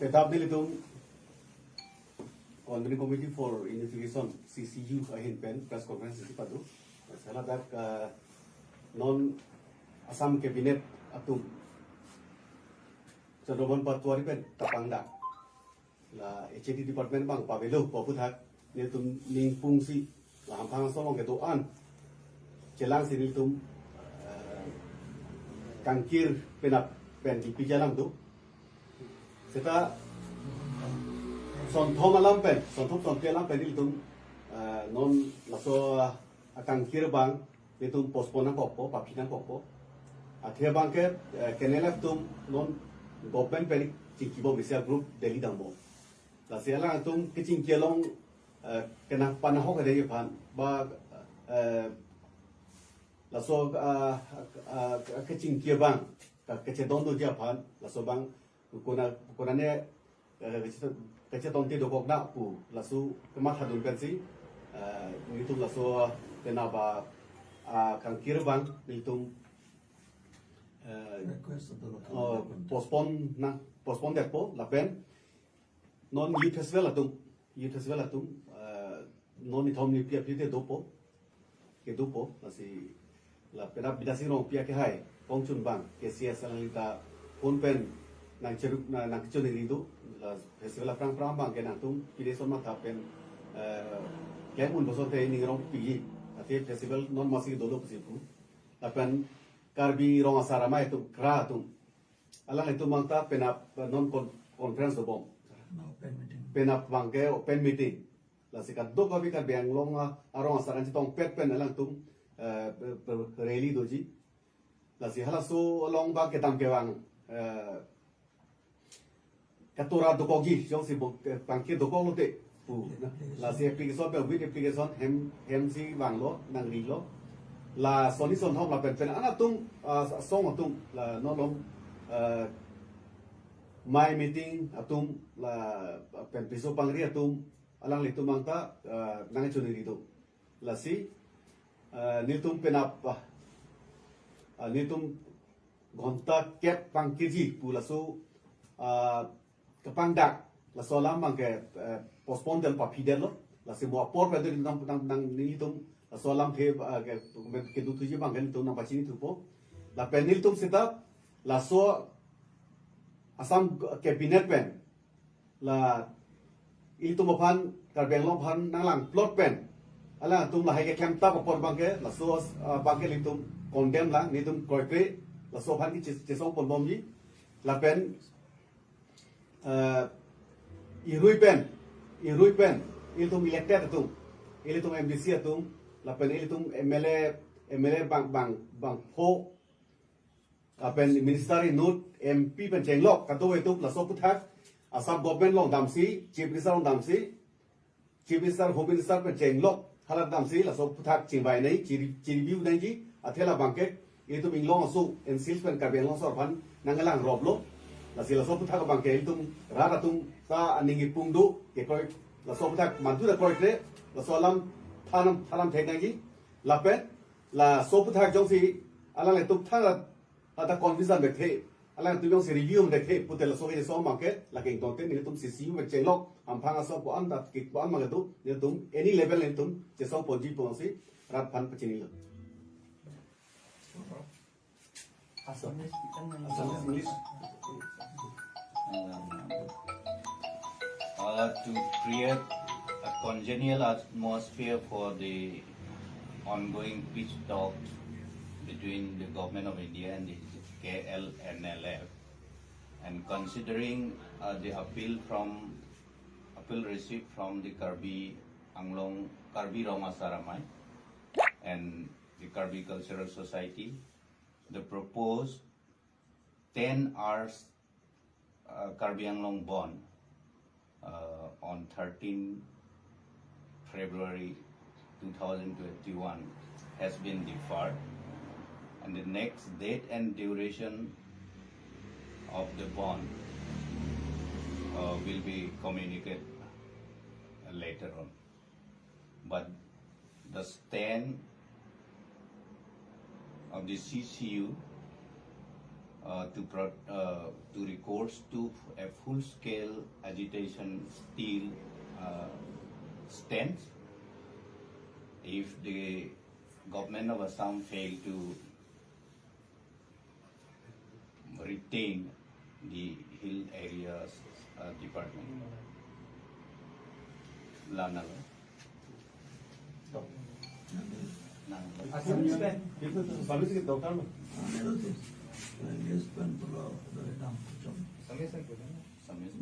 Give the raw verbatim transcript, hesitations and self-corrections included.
Petap nelitum Convening Committee for Unification, C C U ahin pen press conference isi pado. Sala dak, eh, non Assam Cabinet atum Chandra Mohan Patwari pen kapangdak, la H A D department abang pavelo pu aphuthak nelitum ningpungsi, la hamphang asong along kedo-an chelangsi nelitum, eh, kangkir penap pen dipi jalam do. Seta sonthom alam pen, sonthom sonpi alam pen nelitum, eh, non laso akangkir abang nelitum postpone nangkokpo, paphi nangkokpo. Athe abangke, eh, K N L F atum non government pen chingkibom, isi a-group Delhi dampo. Lasi alangtum kechingki along, eh, kena panahok ade aphan ba, eh, laso, ah, ah, kechingki abang, ka kechedon doji aphan, laso abang kona, kona ne, eh, kechet-, kechetongte dokok na pu laso kemathadun pensi, eh, nelitum laso penap, ah, kangkir abang nelitum, eh, Request to the local oh, government. Postpone na, postpone detpo lapen non youth festival atum, youth festival atum, eh, non nithom nipi aphi te dopo, kedopo, lasi la penap Bidya Sing Rongpi akehai kongchun abang, K C S alangli ta phone pen nangcheruk na, nangkechoneri do, la festival aphrang aphrang abangke nangtum pine son matha pen, eh, klem un boso te ning rongpi, athe festival non masi dolo pusi pu. Lapen Karbi Rong Asar Amei atum, KRA atum, alanglitum abang ta penap non con-, conference dobom. Open meeting. Penap abangke open meeting. Lasi kadokave Karbi Anglong a, arong asar an chetongpet pen alangtum, eh, pe-, pe-, rally doji. Lasi halaso along abang kedam kevang, eh, katora dokokji, jongsi bo-, eh, kangkir dokok lote pu. Lasi application pen, with application hem, hemsi vanglo, nangrilo. La sonni sonthom lapen pen an atum, ah, asong atum, la non along, eh, Mei Meeting atum, lapen piso pangri atum, alanglitum abang ta, eh, nangchoneri do. Lasi, eh, nelitum penap, ah, ah, nelitum ghonta kep kangkirji pu laso, ah, kapangdak laso alam abangke, eh, postpone det, paphi detlo. Lasi mo apor pen nang, nang, nang nelitum laso alamthe, ah, ke, kedo thuji abangke nelitum nangpachini thupo. Lapen nelitum seta laso Assam Cabinet pen, la ilitum aphan, Karbi Anglong aphan nanglang plot pen alangtum lahai keklem tap apot abangke, laso, ah, abangke ilitum condemn lang, nelitum kroikre, laso aphan ke che-, chesong ponbomji. Lapen, eh, irui pen, irui pen ilitum elected atum, ilitum M D C atum, lapen ilitum M L A, M L A bang, bang, bangpho, lapen minister inut, M P pen chenglok kadokave atum laso aphuthak Assam government along damsi, Chief Minister along damsi, Chief Minister, Home Minister pen chenglok halat damsi laso aphuthak chingvai nangji, chiri-, chiriview nangji, athe labangke ilitum inglong aso, N C Hills pen Karbi Anglong asor aphan nanglang roplo. Lasi laso aphuthak abangke ilitum rat atum ta aning ipung do, kekroi, laso aphuthak mantu ta kroikre, laso alam thanam, thanam thek nangji. Lapen laso aphuthak jongsi alanglitum than rat ata confusion bethe, alangtum jongsi review bethe pute laso kechesong abangke, lake ingtongte nelitum C C U pen chenglok, hamphang asong ko-an ta kik ko-an abangke do, nelitum any level nelitum chesong ponji pusi rat aphan pachinilo. Assamese, Assamese, English. Uh, to create a congenial atmosphere for the ongoing peace talks between the Government of India and the K L N L F, and considering, uh, the appeal from, appeal received from the Karbi Anglong, Karbi Rong Asar Amei and the Karbi Cultural Society, the proposed ten hours, uh, Karbi Anglong Bandh, uh, on thirteen February two thousand twenty-one has been deferred, and the next date and duration of the bandh, uh, will be communicated later on. But the stand of the C C U uh, to pro- uh, to recourse to a full-scale agitation still uh, stands. If the government of Assam fail to retain the hill areas uh, department, lanalo. Nang. Samis.